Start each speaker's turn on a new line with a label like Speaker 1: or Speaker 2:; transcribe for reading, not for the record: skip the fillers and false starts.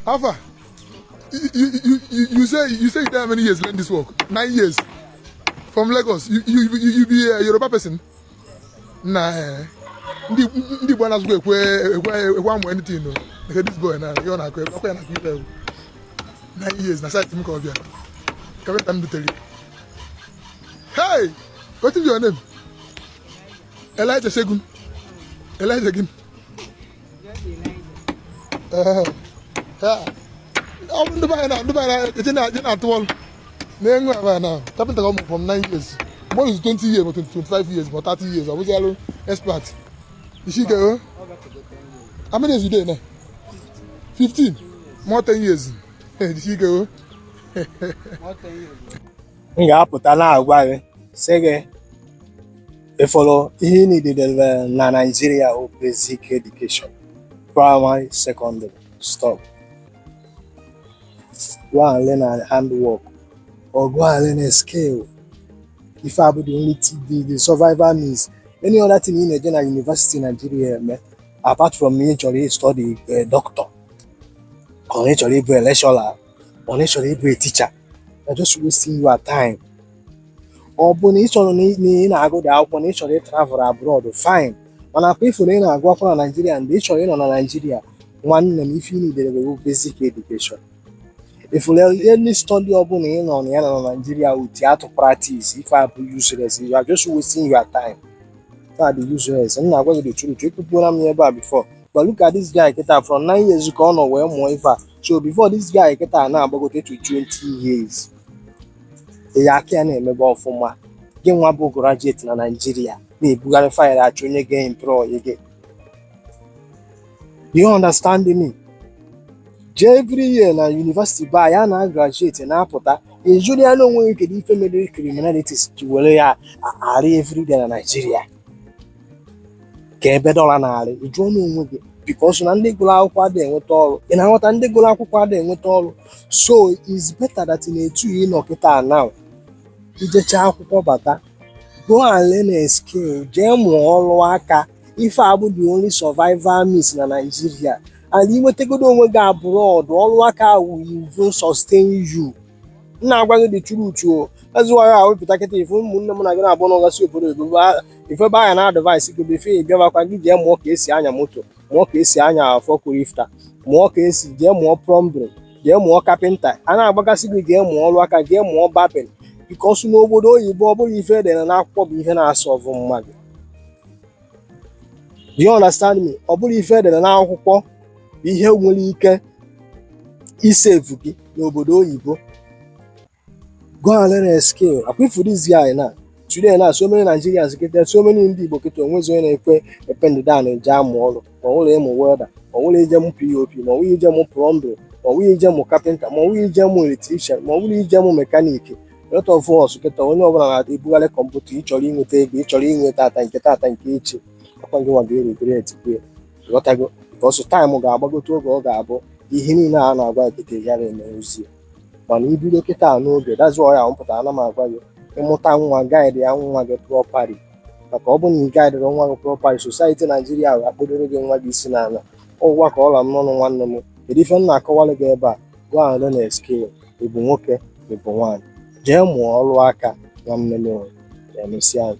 Speaker 1: How far? You say you dey how many years learn this work? 9 years. From Lagos. You be a Yoruba person? Nah. Eh. Ndị Igbo anaghị ekwe amụ anything o. Like this boy na, ihe ọ na-akụ, akwa ya na-akụ ife egwu. 9 years na site m ka ọ bịa. Carpenter m dutere. Hey! What is your name? Elijah Segun. Elijah gin. Eh, ha. Ọ bụ ndị be anyị na eje na eje na-atụ ọrụ na-enwe aba na carpenter ka ọ mụ from 9 years. Mgbe ọ is 20 years, ma 20, 25 years, ma 30 years, ọ bụzi alụ expert. Isi ike o. How many years you dey now? 15. More 10 years. Isi ike o.
Speaker 2: M ga-apụta na-agwa gị, sị gị ịfọrọ ihe ị nidedere na Nigeria bụ basic education, primary, secondary, stop. Go and learn a handwork or go and learn a skill. Ife a bụ the only thing, the survival means. Any other thing ị na-eje na university Nigeria eme apart from na ị chọrọ ị study doctor or na ị chọrọ ịbụ a lecturer or na ị chọrọ ịbụ a teacher, you're just wasting your time. Ọ bụ na ị chọrọ na ị na-agụ dị akwụkwọ na ị chọrọ ị travel abroad, fine. Mana akwa ifo na ị na-agụ akwụkwọ na Nigeria, mgbe ị chọrọ ịnọ na Nigeria, nwanne m, ife ị nidere bụ basic education. Ifuru any study ọbụla ị nọ na ya na Nigeria without practice, ife a bụ useless. You are just wasting your time. Ife a dị useless. M na-agwa gị the truth. Ekwubuola m ya ebe a before, but look at this guy kịta. From 9 years ka ọ nọ wee mụọ ife a. So before this guy kịta na-agbagote to 20 years, ya aka ya na-emebe ọfụma. Gị nwa bụ graduate na Nigeria na-ebugharị file achọ onye ga-employ gị. Do you understand me? Jee, every year na university ba ya na graduate na-apụta. Ejụrụ ya n'onwe gị, kedu ife mere criminalities ji were ya arị everyday na Nigeria ka ebe dọla na-arị? Ị jụọ n'onwe gị, because na ndị gụrụ akwụkwọ adịghị enweta ọrụ. Ị na-aghọta? Ndị gụrụ akwụkwọ adịghị enweta ọrụ. So it's better that na etu ị nọ kịta now, ijecha akwụkwọ bata, go and learn a skill, jee mụọ ọrụ aka. Ife a bụ the only survival means na Nigeria, and inwetagodo onwe gị abroad, ọrụ aka will even sustain you. M na-agwa gị the truth o. Ezụwa ya wepụta kịta, ife ụmụnne m na gị na-abụ n'ọgasị obodo oyibo, ife ebe anya na advice gị bụ ife ị bịabakwa gị jee mụọ ka esi anya moto, mụọ ka esi anya forklift, mụọ ka esi, jee mụọ plumbing, jee mụọ carpenter. A na-agbagasị gị, jee mụọ ọrụ aka, jee mụọ barbing, because n'obodo oyibo, ọ bụrụ ife edere n'akwụkwọ bụ ihe na-asọvụ mmadụ. Do you understand me? Ọ bụrụ ife edere n'akwụkwọ bụ ihe nwere ike isevu gị n'obodo oyibo. Go and learn a skill. Akwa ifu this guy na today na so many Nigerians kịta, so many ndị Igbo kịta, onwezi onye na-ekwe epend down eje amụ ọrụ, ma ọ nwere ịmụ welder, ma ọ nwere ije mụ POP, ma ọ nwere ije mụ plumbing, ma ọ nwere ije mụ carpenter, ma ọ nwere ije mụ electrician, ma ọ nwere ije mụ mechanic. A lot of us kịta, onye ọbụla na-ebugharị kọmputa. Ịchọrọ inweta ego, ịchọrọ inweta ata nke tata nke echi, akwa gị nwa ga-regret kwe. Ghọtago? Because time ga-agbagote oge ọ ga-abụ ihe niile a na-agwa gị kịta yara eme ozi. Mana ibido kịta n'oge, that's why ya mpụtara ana m agwa gị, ịmụta nwa, guide ya nwa gị properly, maka ọ bụrụ na ị guidere nwa gị properly, society Nigeria ga-akpọdoro gị nwa gị isi n'ala. Ụgwa ka ọla m n'ọnụ. Nwanne m, kedu ife m na-akọwara gị ebe a? Go and learn a skill. Ị bụ nwoke, ị bụ nwaanyị, jee mụọ ọrụ aka. Nwanne m, emesịa.